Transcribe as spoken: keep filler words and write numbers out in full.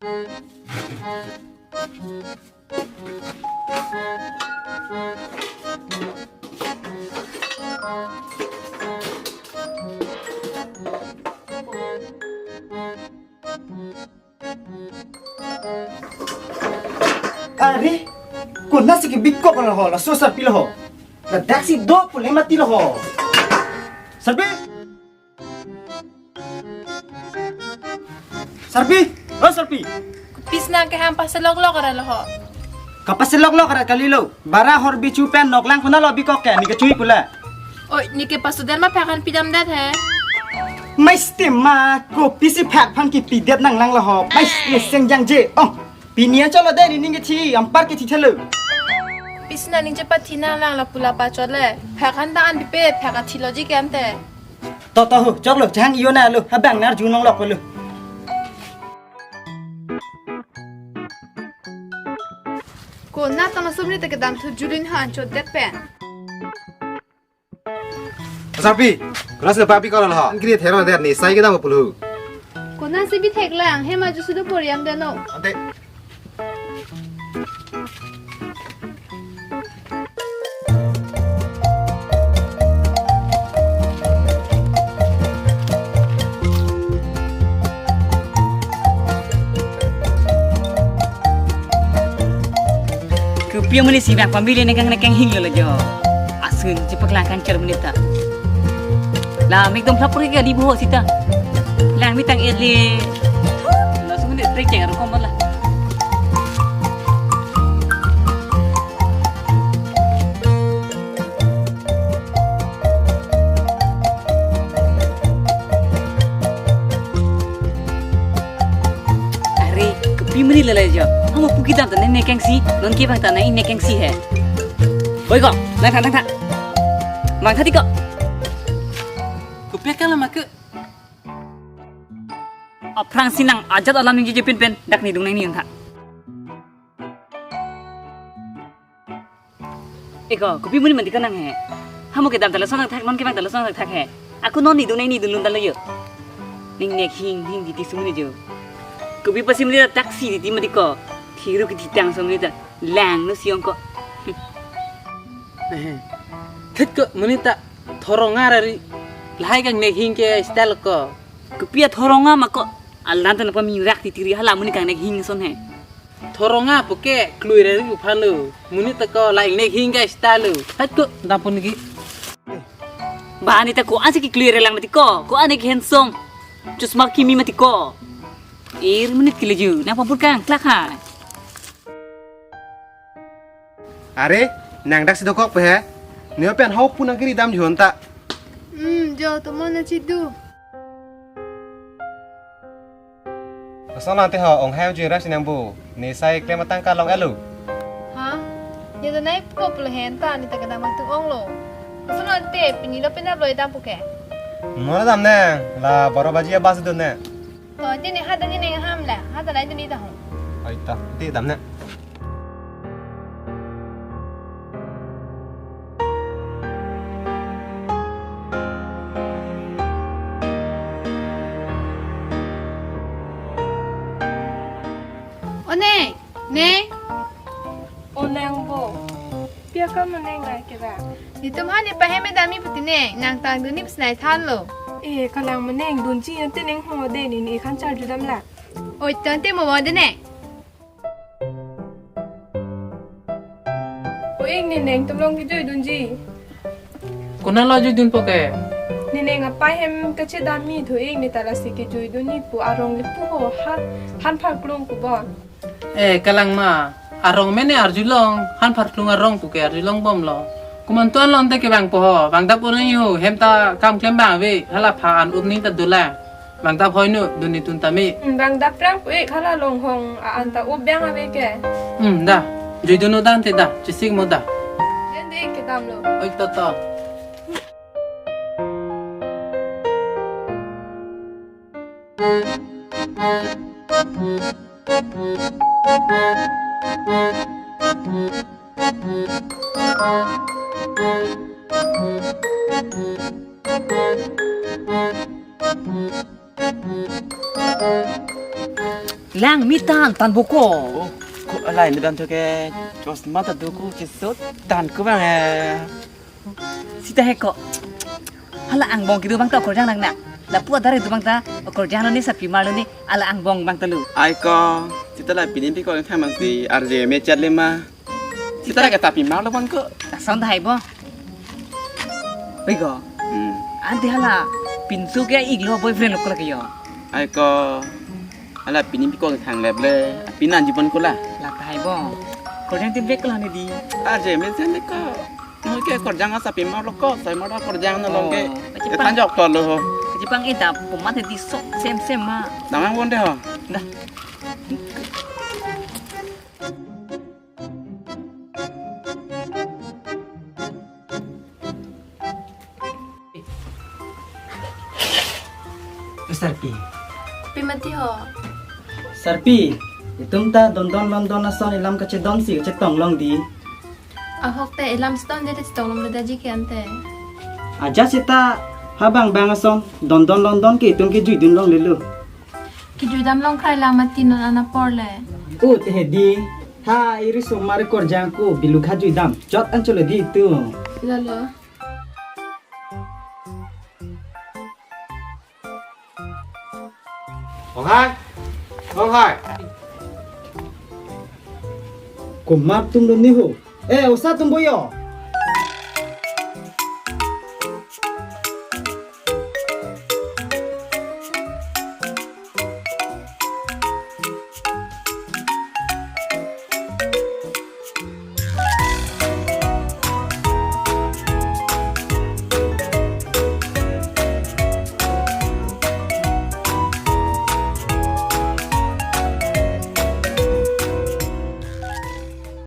Are, konatsi kebikok lo ho, laso sarpi lo ho. Ladaksi do pule mati lo ho. Sarpi! Sarpi! O sarpi! Kopisi nang ke ham paselok lok arat lo ho. Kapaselok lok arat kalilo. Bara horbi chu pen noklang konat lo bikok ke, ne kechui pula. Oi, ne ke pasodet ma phak an pidamdet he. Maistim ma, kopisi phak aphan kepidet nanglang lo ho. Maistim sengjang je. Oh, pini an cholo de, ne ning kethi, anpar kethi thelo. Pisi nang ning chepathi nanglang lo pula pachot le. Phak an ta an pipe, phak athi lo ji ke ante. To, to, ho, choklo, chang iyo na lo, abang nar junong lok lo. Konat tang sumri ta kedam thu julin ha anchot det pen. Sarpi, kelas le papi kalau lah, angkiri thero der ni, sai kedam pulu. Konatsi bithek lang, hem aju sudah poriang dano. Ante. Kopi amonit si bang pambili nekang nekang hing lo jo. Asun chepaklang kangchar amonit ta. La mik dom phlap puri ke di buho sita. Lang mitang eli. Lo sung de trek cheng aro kom la. Are, kopi amonit lele jo. Hamo puki dam ta ne nekeng si, non ke bang ta na in nekeng si he. Oi ko, nang tha, nang tha. Bang tha ti ko. Kopi akang lama ke. Aphrang si nang ajat alam ningje pinpen, dak ne dung nangji tha. Eko, kopi amonit mandi kanang he. Hamo kedam ta lason thakthak, non ke bang ta lason thakthak he. Ako non ne dung nang ne dung lun ta lo jo. Ning nek hing hing titi sumuni jo. Kopi pasi amonit ta taksi titi mati ko. Thiru kethitang sumuni ta. Lang no siong ko. Thit ko amonit ta thorong arari. Lahai kang nek hing ke style ko. Kopi athorong ama ko. Alam ta napa mirak titiri hala amonit kang nek hing son he. Thorong apo ke klui rari uphan lo. Amonit ta ko la ingnek hing guys ta lo. Hat ko dampun ki. Ba ani ta ko-ansi keklui relang mati ko. Ko-an ke handsome. Chusma kimi mati ko. Ir amonit keleju. Nang pampur kang klak ha. Are, nang daksi dokok pe he. Ne pen hau pu nangkiri dam jihon ta. Hmm, jo tomon na chidu. Asal nanti ho, ong hai uji ras nang bu. Ne sai klem atang kalong elu. Ha? Ya to nai pop lo hen ta ne ta kedam tung ong lo. Asal nanti pini lo pina lo dam puke. Mana dam ne? La baro baji ya bas dun ne. To, tini hada ni neng ham la, hada lai tini ta hong. Ai ta, ti dam na. O neng, neng. O neng bo. Pi akam mo neng nai ke ba? Netum hani pahem dami puti neng, nang tang duni psnai than lo. E, kalang mo neng, dunji ante neng ho de ni, ne khan charju dam la. Oi, tante mo wa de neng. O ik ne neng tum long kejui dunji. Konat lo jui dun po ke? Ne neng apai hem kachedam mi thu ik ne ta lasi kejui dun ni pu arong le pu ho han, han phar klung pu bon. Eh, kalang ma, arong mene arjulong, han phar klung arong pu ke arjulong bom lo. Komantu an lo ante kevang po ho, vang dap un nang yo, hem ta kam klem bang ave, hala pha an up ning ta dolang. Vang dap hoi nu, dun ni tun tame. Hmm, vang dap rang pu ik hala long hong, a an ta up bang ave ke. Hmm, da, jui dun nu dan te da, chisik mo da. Den de ik kedam lo. Oi to to. Lang mi tan tan boko. Oh, ko alai ni dan thoke. Chosma ta do ko chisot tan ko bang eh. Sita he ko. Hala angbong kedo bang ta okorjang nang na. Lapu adar kedo bang ta okorjang lo ni sarpi mar lo ni ala angbong bang ta lo. Ai ko, sita la pini pi ko thang bang si R J me chat le ma. Sita la ke tapi mar lo bang ko. Lason ta hai bo. Oi ko. Hmm. Ante hala pintu ke iglo boyfriend lo ko lagi yo. Ai ko. Hala pini pi ko thang lep le. Pini anji pon ko la. La ta hai bo. Korjang tin bek ko la ni di. R J me sen ko. Nung ke korjang asa pimar lo ko, sai mara korjang no long ke. Oh, kachepang. Ketan jok to lo ho. Kachepang ita, komat di sok sem sem ma. Namang won de ho. Dah. Sarpi. Pi mati ho. Sarpi, itum ta dondon london ason ilam kachedon si kachetong long di. Ahok te ilam sedon de chetong long de daji ke ante. Aja sita habang bang ason dondon london ke itum kejui dun long lelo. Kejui dam long krai lang mati non ana por le. Ut he di. Ha iri somar korjang ko bilukha jui dam. Chot an cholo di itum. Lalo. Ong hai. Ong hai. Komat atum lo ni ho. Eh, osa atum bo yo.